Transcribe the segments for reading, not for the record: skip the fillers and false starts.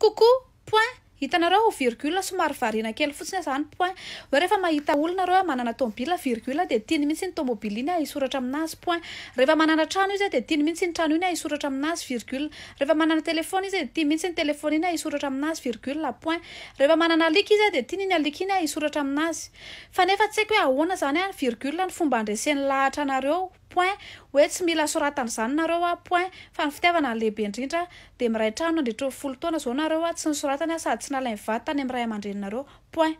Coucou, point. Hitanareo, virgule, somary variana kely fotsiny zany, point. Hoe rehefa mahita olona nareo manana tomobile, virgule, de tiany mihitsy ny tomobile iny hisoratra aminazy, point. Rehefa manana trano izy, de tiany mihitsy ny trano iny hisoratra aminazy, virgule. Rehefa manana telefona izy, de tiany mihitsy ny telefona iny hisoratra aminazy, virgule, point. Rehefa manana alika izy, de tiany iny alika iny hisoratra aminazy. Fa nefa tsy haiko hoe ahoana zany a, virgule, ny fomba andreseny lahatra anareo, point. Hoe tsy mila soratana izany nareo a, point, fa ny fitiavana ny lehibe indrindra. De miray trano nandritra ny 10 taona zao nareo a, tsy nisoratany a, sady tsy nalainy vady tany amin'ny ray aman-dreninareo, point.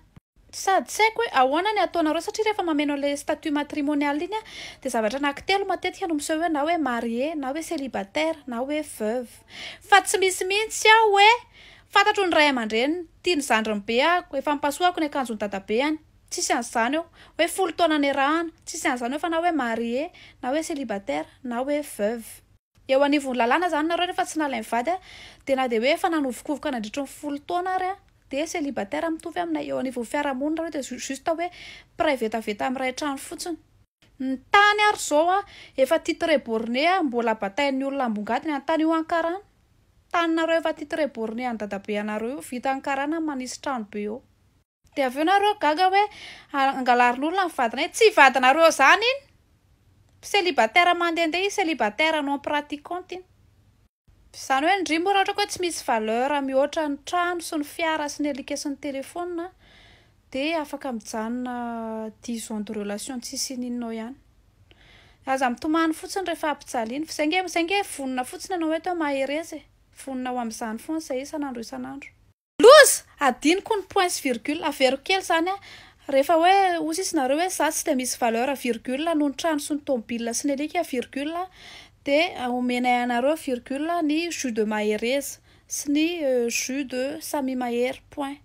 Sady tsy haiko hoe ahoana ny ataonareo, satria rehefa mameno an'ilay statut matrimonial iny a, de zavatra anankitelo matetika no miseho hoe na hoe marié, na hoe célibataire, na hoe veuve, fa tsy misy mihitsy aho hoe fantatro ny ray aman-dreniny, tia ny zandriny be ako, efa mipasohako ny akanjony dadabe any. Tsisy an'izany eo hoe 10 taona niarahana, tsisy an'izany eo, fa na hoe marié, na hoe célibataire, na hoe veuve. Eo anivon'ny lalàna zany nareo, rehefa tsy nalainy vady a, de na de hoe efa nanovokovoka nandritra ny 10 taona ary a, de célibataire mitovy aminay. Eo anivon'ny fiarahamonina nareo, de juste hoe mpiray vetaveta amin'ny ray trano fotsiny. Ny tany ary zao a, efa titre borné a, mbola batain'ny olona ambongadiny any io ankarana. Taninareo efa titre borné any dadabe anareo io, vita ankarana, manisy trano be eo. De avy eo nareo gaga hoe angalarin'olona ny vadinay. Tsy vadinareo zany iny, célibataire mandehandeha iny, célibataire non pratiquante iny zany. Hoe ndry moa raha ohatra ka hoe tsy misy valeur mihoatra ny trano sy ny fiara sy ny alika sy ny telefona, de afaka mijanona 10 ans de relation tsisy ininao ihany. Aza mitomany fotsiny rehefa ampijaliana, fa zay nge vonona fotsiny anao eto hoe mahereza e, vonona ho amin'izany foana zay isan'andro isan'andro. Loza, adiniko ny point sy virgule, averiko kely zany a. Rehefa hoe ozy izy nareo hoe za tsy de misy valeur, virgule, noho ny trano sy ny tomobile sy ny alika, virgule, de omenay anareo, virgule, ny jus de mahereza sy ny jus de samy mahery, point.